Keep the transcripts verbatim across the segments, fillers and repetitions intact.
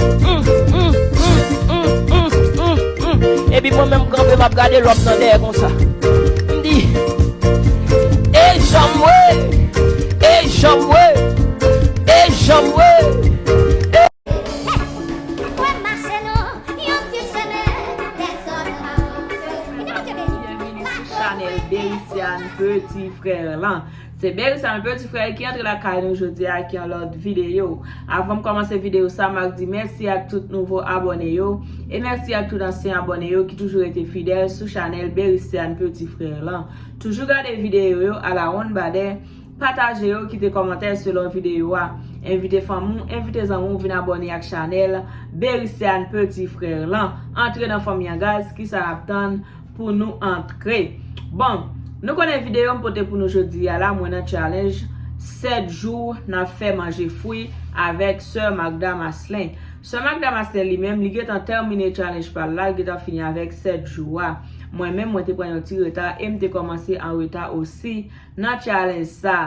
Mm, mm, mm, mm, mm, mm, mm. Epi mwen menm kanpe, m ap gade lòm nan dèyè konsa. M di, e janm we, e janm we, e janm we. Byenvini sou chanèl Bericiane Petit Frère lan. Se Bericiane Petit Frère ki antre lakay nou jodi a, ki an lòt videyo. Avan m kòmanse videyo sa, m ap di mèsi ak tout nouvo abòne yo, e mèsi ak tout ansyen abòne yo ki toujou rete fidèl sou chanèl Bericiane Petit Frère lan. Toujou gade videyo yo alawonnbadè, pataje yo, kite kòmantè selon videyo a. Envite fanmi w, envite zanmi w vin abòne ak chanèl Bericiane Petit Frère lan. Antre nan fanmi an, guys, kisa n ap tann pou nou antre? Bon, nou konnen videyo m pote pou nou jodi a la, mwen nan challenge sèt jou n ap fè manje fwi avèk sè Magda Maslin. Sè Magda Maslin li menm, li gentan tèmine challenge pa l la, li gentan fini avèk sèt jou a. Mwen menm, mwen te pran yon ti reta e m te kòmanse an reta osi nan challenge sa.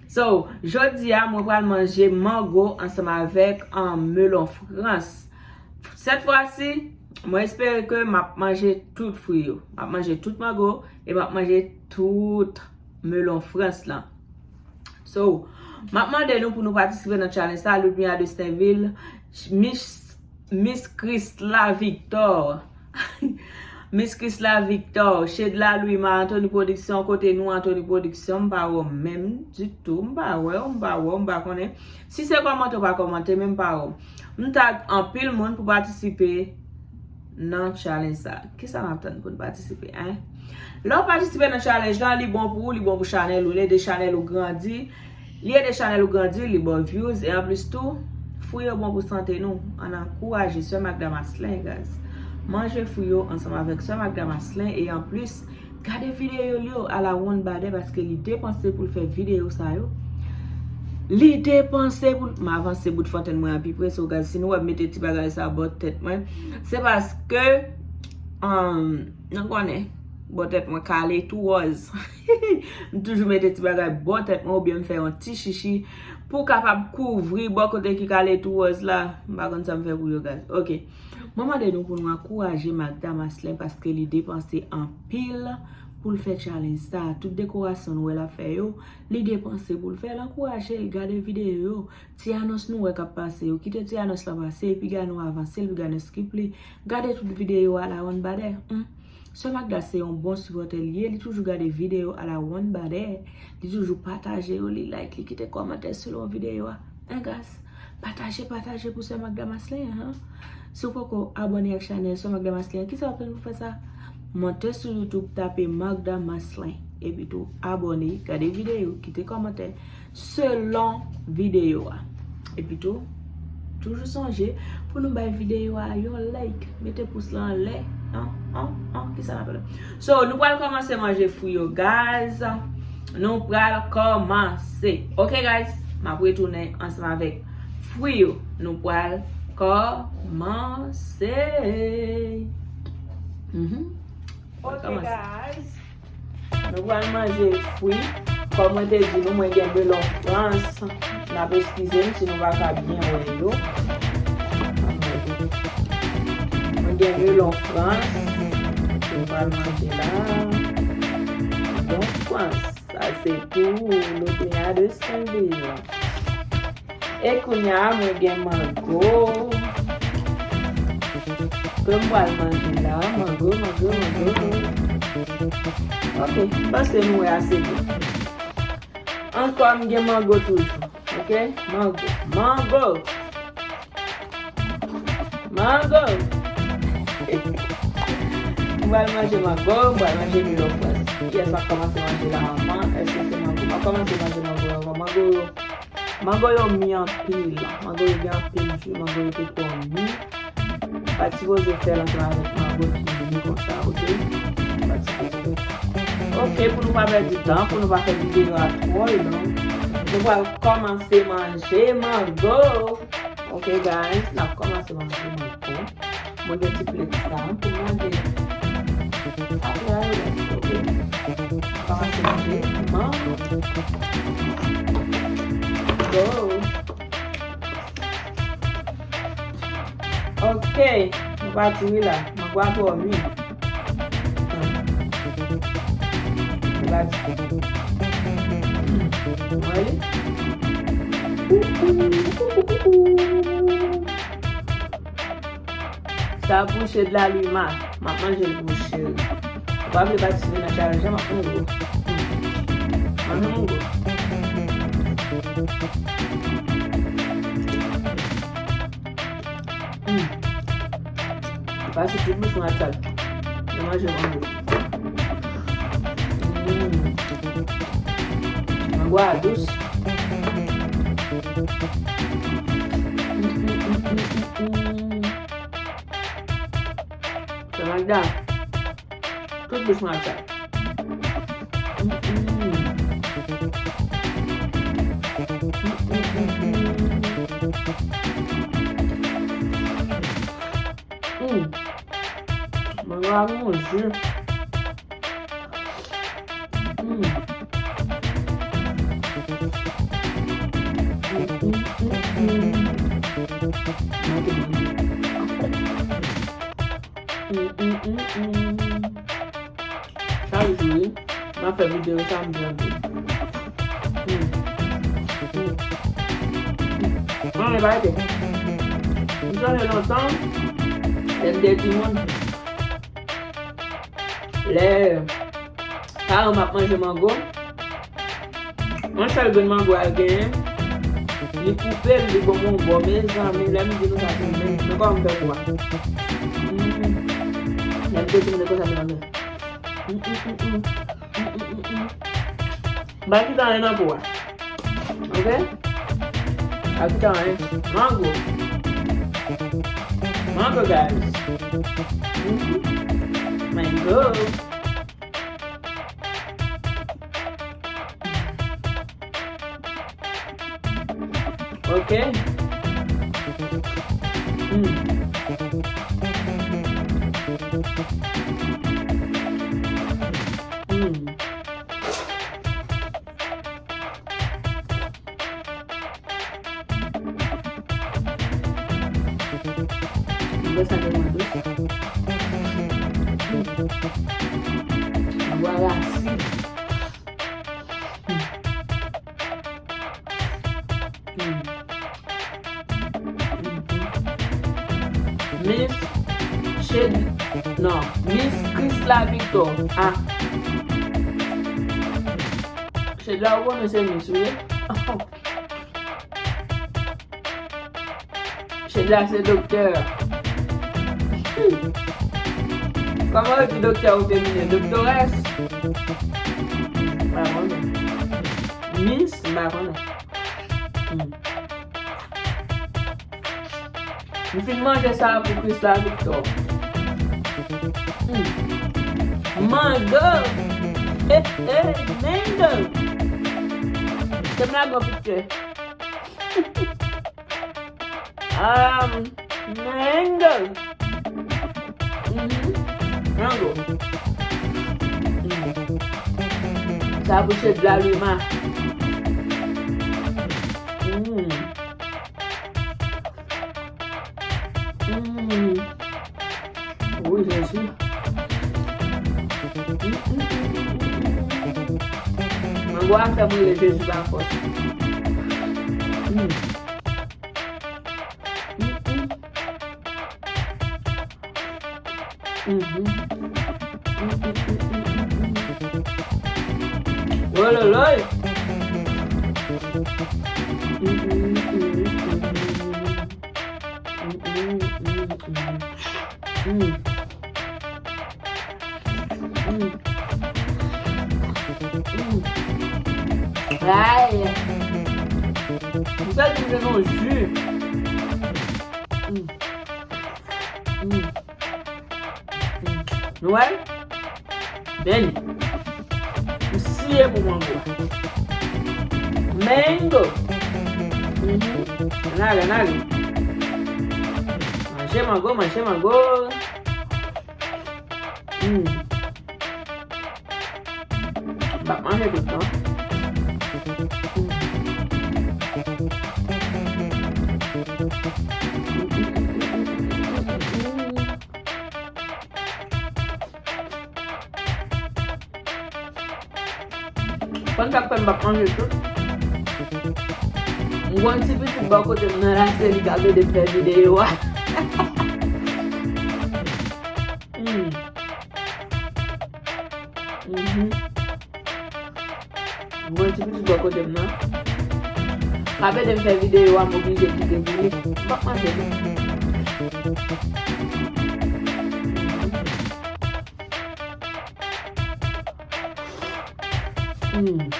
So, jodi a, mwen pral manje mango ansanm avèk, um, melon frans. Sèt fwa si, mwen espere ke m ap manje tout fwi yo. M ap manje tout mango e m ap manje tout melon frans lan. So, m ap mande nou pou nou patisipe nan challenge sa, Ludmilla Destinville, Miss, Miss Chrisla Victor. Miss Chrisla Victor, Shedla Louis, Ma Anthony Production, kote nou Anthony Production, m pa wè w menm ditou, m pa wè w, m pa wè w, m pa konnen. Si se kòmante w pa kòmante, men m pa wè w. M tag anpil moun pou patisipe nan challenge sa. Kisa n ap tann pou n patisipe, en? Lè w patisipe nan challenge lan, li bon pou ou, li bon pou chanèl ou, li ede chanèl ou grandi. Li ede chanèl ou grandi, li ba w views, e anplis tou, fwi yo bon pou sante nou. Ann ankouraje sè Magda Maslin, guys. Manje fwi yo ansanm avèk sè Magda Maslin, e anplis, gade videyo li yo alawonnbadè paske li depanse pou l fè videyo sa yo. Li depanse pou l, m avanse bout fontenn mwen an pi pre, so guys, si nou wè m mete ti bagay sa bò tèt mwen, se paske, um, nou konnen, bò tèt mwen kale tou wòz. M toujou mete ti bagay bò tèt mwen oubyen m fè yon ti chichi pou kapab kouvri bò kote ki kale tou wòz la. M pa konn sa m fè pou yo, guys. Ok. Mwen mande nou pou nou ankouraje Magda Maslin paske li depanse anpil pou l fè challenge sa. Tout dekorasyon nou wè l ap fè yo, li depanse pou l fè l. Ankouraje l, gade videyo yo. Ti anons nou wè k ap pase yo. Kite ti anons lan pase, epi gade nou avanse l, epi gade nou skip li. Gade tout videyo a la, on badè. Hmm. Sè Magda se yon bon sipòtè li ye, li toujou gade videyo a la one badè, li toujou pataje yo, li like, li kite kòmantè selon videyo a. Hein, guys? Pataje, pataje pou sè Magda Maslin, hein? Si w poko abòne ak chanèl sè Magda Maslin, kisa w ap tann pou fè sa? Monte sou YouTube, tape Magda Maslin, epi tou abòne, gade videyo, kite kòmantè selon videyo a. Epi tou, toujou sonje pou nou bay videyo a yon like. Mete pous la anlè. An, an, an, kisa n ap fè la? So, nou pral kòmanse manje fwi yo, guys. Nou pral kòmanse. Ok, guys? M ap retounen ansanm avèk fwi yo. Nou pral kòmanse. Mhm. Ok, guys. Nou pral manje fwi. Kòm mwen te di nou, mwen gen melon frans. N ap eskize m si nou pa ka byen wè yo. Mwen gen melon frans. Nou pral manje la. Melon frans. Sa se pou Ludmilla Destinville. E kounye a, mwen gen mango. Ke m pral manje la. Mango, mango, mango. Ok, m panse nou wè ase byen. Ankò, m gen mango toujou. Ok, mango. Mango. Mango! M pral manje mango, m pral manje melon frans. Kiyès m ap kòmanse manje la, manman? Èske se mango? M ap kòmanse manje mango yo ankò. Mango yo, mango yo mi anpil. Mango yo gen anpil ji, mango yo te twò mi. Pa t sipoze fè l ansanm avèk mango ki mi konsa, ok? Pa t sipoze. Ok, pou nou pa pèdi tan, pou nou pa fè videyo a twò long, nou pral kòmanse manje mango. Ok, guys, n ap kòmanse manje mango. Mwen gen ti plèt sa pou manje. Apre a, yo, ok. Kòmanse manje mango. Go! Ok, nou pati wi la. Mango a twò mi. Hmm. Nou pati. Hmm. Wè li? Sa pou Chedla Lima. M ap manje l pou cheri. Ou pa vle patisipe nan challenge la, m ap manje w. Hmm. Manje mango. Hmm. Pase tout bouch mwen ak sa. Mwen manje mango. Hmm. Mango a dous. Hmm, hmm, hmm, hmm, hmm, hmm. Sa Magda. Tout bouch mwen ap sa. Mm, mm. Mm, mm, mm, mm. Mm. Mwen pa manje. Mm. Mm, mm, mm, mm. Mwen te manje. Mm, mm, mm, mm. Chak jou, wi. M ap fè videyo sa, m byen anpil. Mm. Mm. Mwen, men pa ete. M sonje lontan, lè m te timoun, lè paran m ap manje mango, yon sèl grenn mango a l genyen, li koupe l, li ban m yon gò, mezanmi, lè m di nou sa, se men, men kòman m fè pou a. Mm. Lè m te timoun, se konsa m te manje. Mm, mm, mm, mm. Mm, mm, mm, mm. M pa kite anyen nan po a. Ok? M pa kite anyen. Mango. Mango, guys. Mm-hmm. Mango. Ok. Mm. Mm. Mango sa tèlman dous. Mm. Mango a rasin. Hmm. Miss Shed-, non, Miss Chrisla Victor. Ah. Shedla, ou konnen se Miss, wi. Chedla se doktè. Hmm. Kòman yo di doktè o feminen? Doktores? M pa konnen. Miss? M pa konnen. Hmm. M fin manje sa pou Chrisla Victor. Hmm. Mango! He, he, mango! Fè m lage yon pikchè. Um, mango. Mhm. Mango. Mm. Sa pou Chedla Lima. Mm. Mm. Wi, Jezi. Mm, mm, mm. Mango a fè m rele Jezi pa fòs. Mm. Mm, mm. Mhm. Mm, mm, mm, mm, mm, mm. Wololoy. Mm, mm, mm, mm, mm. Mm, mm, mm, mm. Mm. Mm. Mm. Ay. M santi m jwenn yon ji. Mm. Mm. Mm. Nou wè l? Beni. M siye pou mango a. Mango. Mhm. Ann ale, ann ale. Manje mango, manje mango. Mm. M ap manje tout, non. Mm. Mm, mm, mm, mm, mm, mm, mm. Konn sa k fè m p ap manje tout? M gon ti pitit bò kote m nan la, se li k ap ede m fè videyo a. Hmm. Mhm. M gon ti pitit bò kote m nan k ap ede m fè videyo a, m oblije kite pou li. M p ap manje tout. Mm. Mm.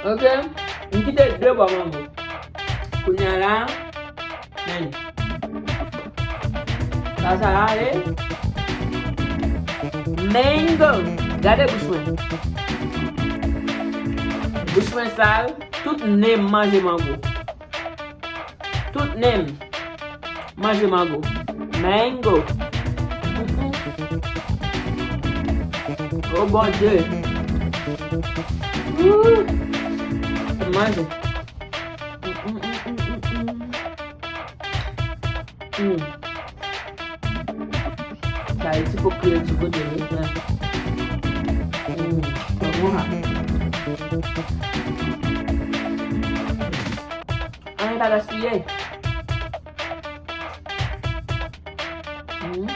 Ok, m kite de bò mango. Kounye a la, men. Sa, sa a, e mango. Gade bouch mwen. Bouch mwen sal. Tout nen m manje mango. Tout nen m manje mango. Mango. Mm-mm. Oh, Bondye. Woo. Manje. Mm, mm, mm, mm, mm, mm. Mm. Sa e ti pòk kreyòl sou kote, wi. Mm. Bon, bon, ha. Anyen pa gaspiye. Mm. Mm.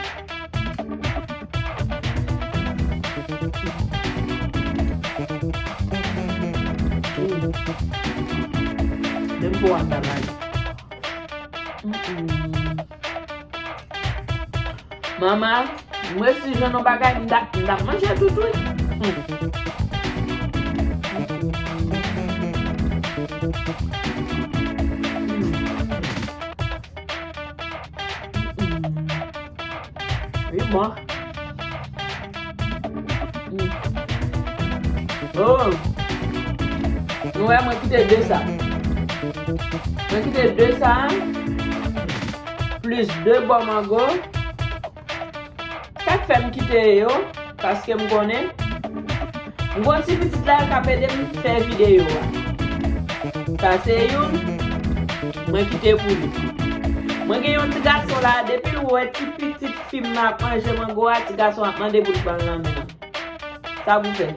Menm pou w ap travay. Mm-mm. Manman, mwen si jwenn yon bagay, m t ap, m t ap manje tout, wi. Hmm. Hmm. Li bon. Hmm. Oh. Nou wè mwen kite de sa. Mwen kite de sa. Plis de bò mango. Sa k fè m kite yo, paske m konnen m gon ti pitit la k ap ede m fè videyo a. Sa se youn, mwen kite pou li. Mwen gen yon ti gason la, depi l wè ti pitit fi m nan ap manje mango a, ti gason ap mande pou l pran l nan men l. Sa pou fè?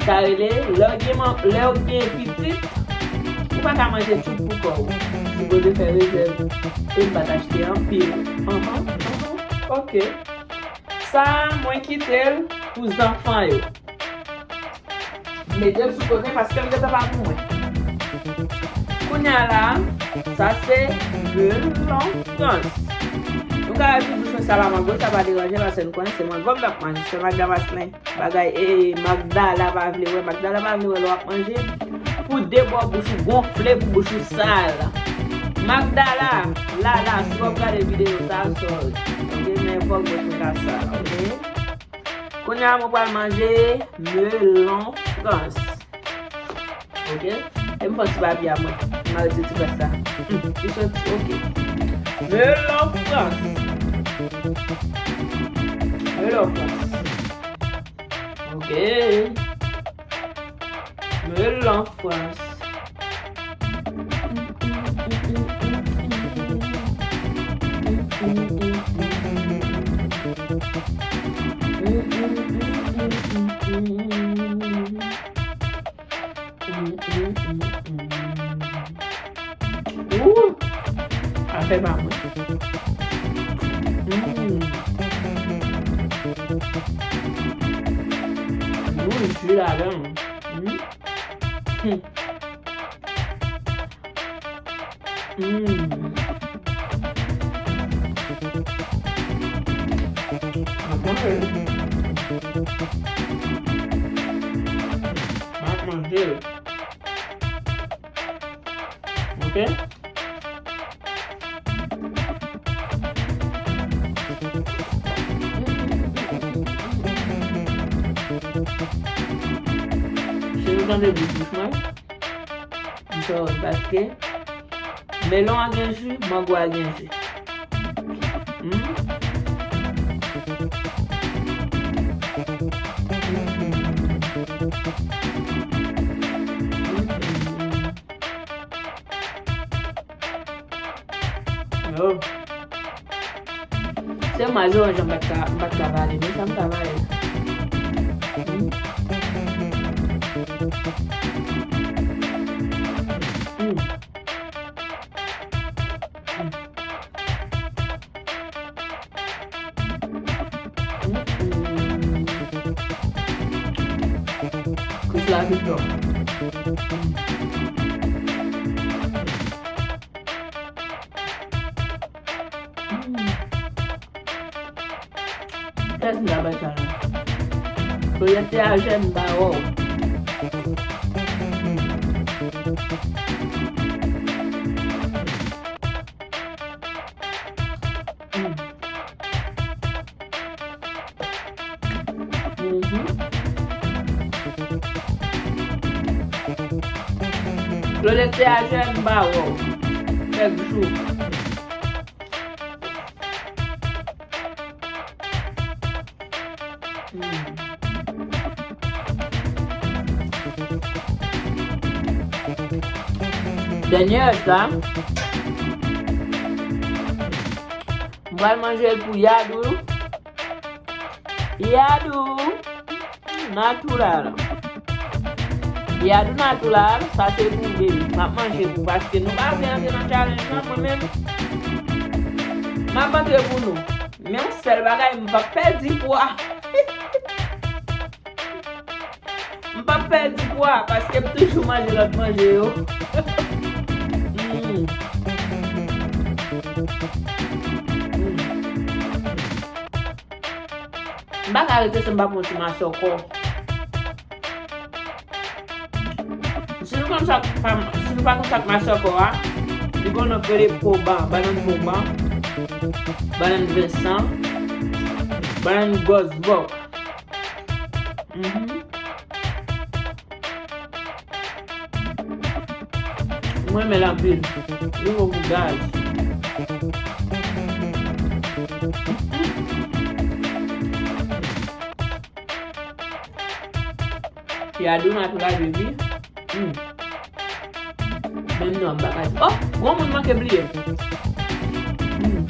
Sa rele, lè w gen man-, lè w gen pitit, ou pa ka manje tout pou kò w. Sipoze fè rezèv. E m pa t achte anpil. Anhan, anhan. Ok. Sa, mwen kite l pou zanfan yo. M mete l sou kote paske m gentan pa pou mwen. Kounye a la, sa se melon frans. Nou ka di bouch mwen sal a mango, sa pa deranje paske n konnen se mango m t ap manje, se Magda Maslin. Bagay, e, Magdala pa vle wè, Magdala pa vle wè lè w ap manje. Pou de bò bouch ou gonfle, pou bouch ou sal. Magdala, Lala, si w ap gade videyo sa, sorry. Ok, men fòk bouch mwen ta sal, ok? Kounye a, mwen pral manje melon frans. Ok? E m fè ti papye a mwen. M al di ti pès sa. Hmm, li soti, ok. Melon frans. Melon frans. Ok. Melon frans. Ooh! Afè pa mwen. Mm. Gon ji ladan. Mm. Hmm. Mm. M ap manje. M ap manje. Ok? Si nou tande bouch bouch mwen, m sòri paske melon an gen ji, mango a gen ji. Hmm? Mwen, zoranj, m pa t ka, m pa t ka vale, men sa m ka vale. Mm. Mm. Mm. Mm, mm. Kris la vin dò. Mm. Kiyès m ta bay sa la? Claudette te a jèn, m pa wè w. Mm. Mhm. Claudette te a jèn, m pa wè w. Kèk jou. Hmm. Dènyè sa, m pral manje l pou Yadou. Yadou! Natural. Yadou natural, sa se pou ou, baby. M ap manje pou ou, paske nou pa vle antre nan challenge lan, mwen menm. M ap antre pou nou. Men yon sèl bagay, m p ap pèdi pwa. M p ap pèdi pwa, paske m toujou manje lòt manje yo. Mm. Mm. M pa ka rete san m pa pran ti masòkò. Si nou konn sa k pa, si nou pa konn sa k masòkò a, li gon non k rele poban, bannann poban, bannann Vensan, bannann gòzbòk. Mhm. Mwen renmen l anpil. Li bon pou gaz. Yadou natural, baby. Mm. Menm non, m pa ka di. Oh, granmoun manke bliye. Mm.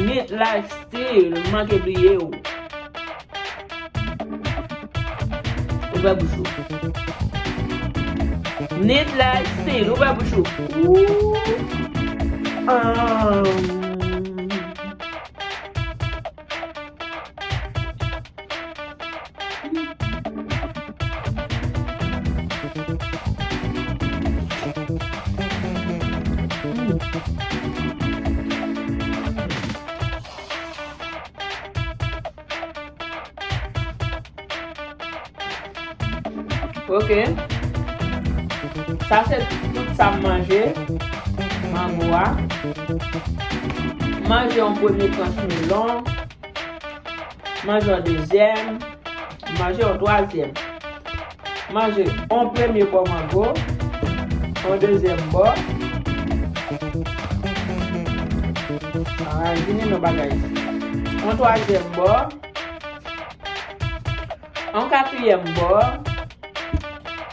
Neat lifestyle, m manke bliye w. Ouvè bouch ou. Neat lifestyle, ouvè bouch ou. Ooh. Um. Ok. Sa se tout sa m manje. Mango a. Manje yon premye tranch melon. Manje yon dezyèm. Manje yon twazyèm. Manje yon premye bò mango. Yon dezyèm bò. Ah, vini non bagay. Yon twazyèm bò. Yon katriyèm bò.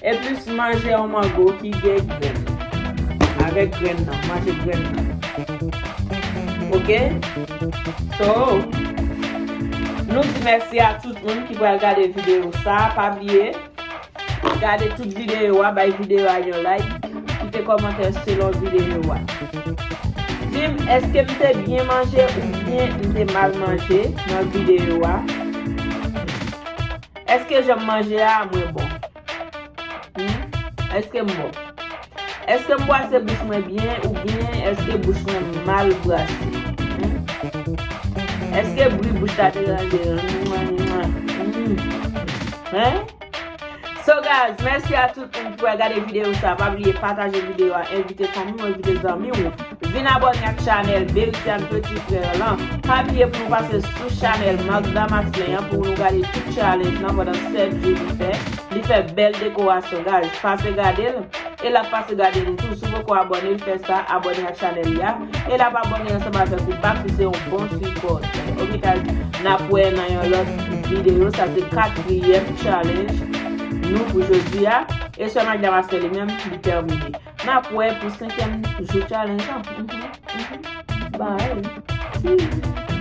Epi manje yon mango ki gen grenn. Avèk grenn nan, manje grenn nan. Ok? So, nou di mèsi a tout moun ki pral gade videyo sa. Pa bliye, gade tout videyo a, bay videyo a yon like, kite kòmantè selon videyo a. Di m, èske m te byen manje oubyen m te mal manje nan videyo a? Èske jan m manje a, mwen bon? Hmm? Èske m bon? Èske m bwase bouch mwen byen oubyen èske bouch mwen mal bwase? Hmm? Èske bri bouch la te ranje? Hmm. Hein? So guys, mèsi a tout moun ki pral gade videyo sa. Pa bliye pataje videyo a, envite fanmi w, envite zanmi w. Vin abòne ak chanèl Bericiane Petit Frère lan. Pa bliye pou nou pase sou chanèl Magda Maslin an pou nou gade tout challenge lan pandan sèt jou li fè. Li fè bèl dekorasyon, guys. Pase gade l. E l ap pase gade nou tou. Si w poko abòne, fè sa, abòne ak chanèl li a. E l ap abòne ansanm avèk ou bak, li se yon bon sipòtè. Ok, guys, n ap wè nan yon lòt videyo. Sa se katriyèm challenge nou pou jodi a. E sè Magda Master li menm, li tèmine. N ap wè pou senkyèm jou challenge lan. Mhm, mhm. Bye.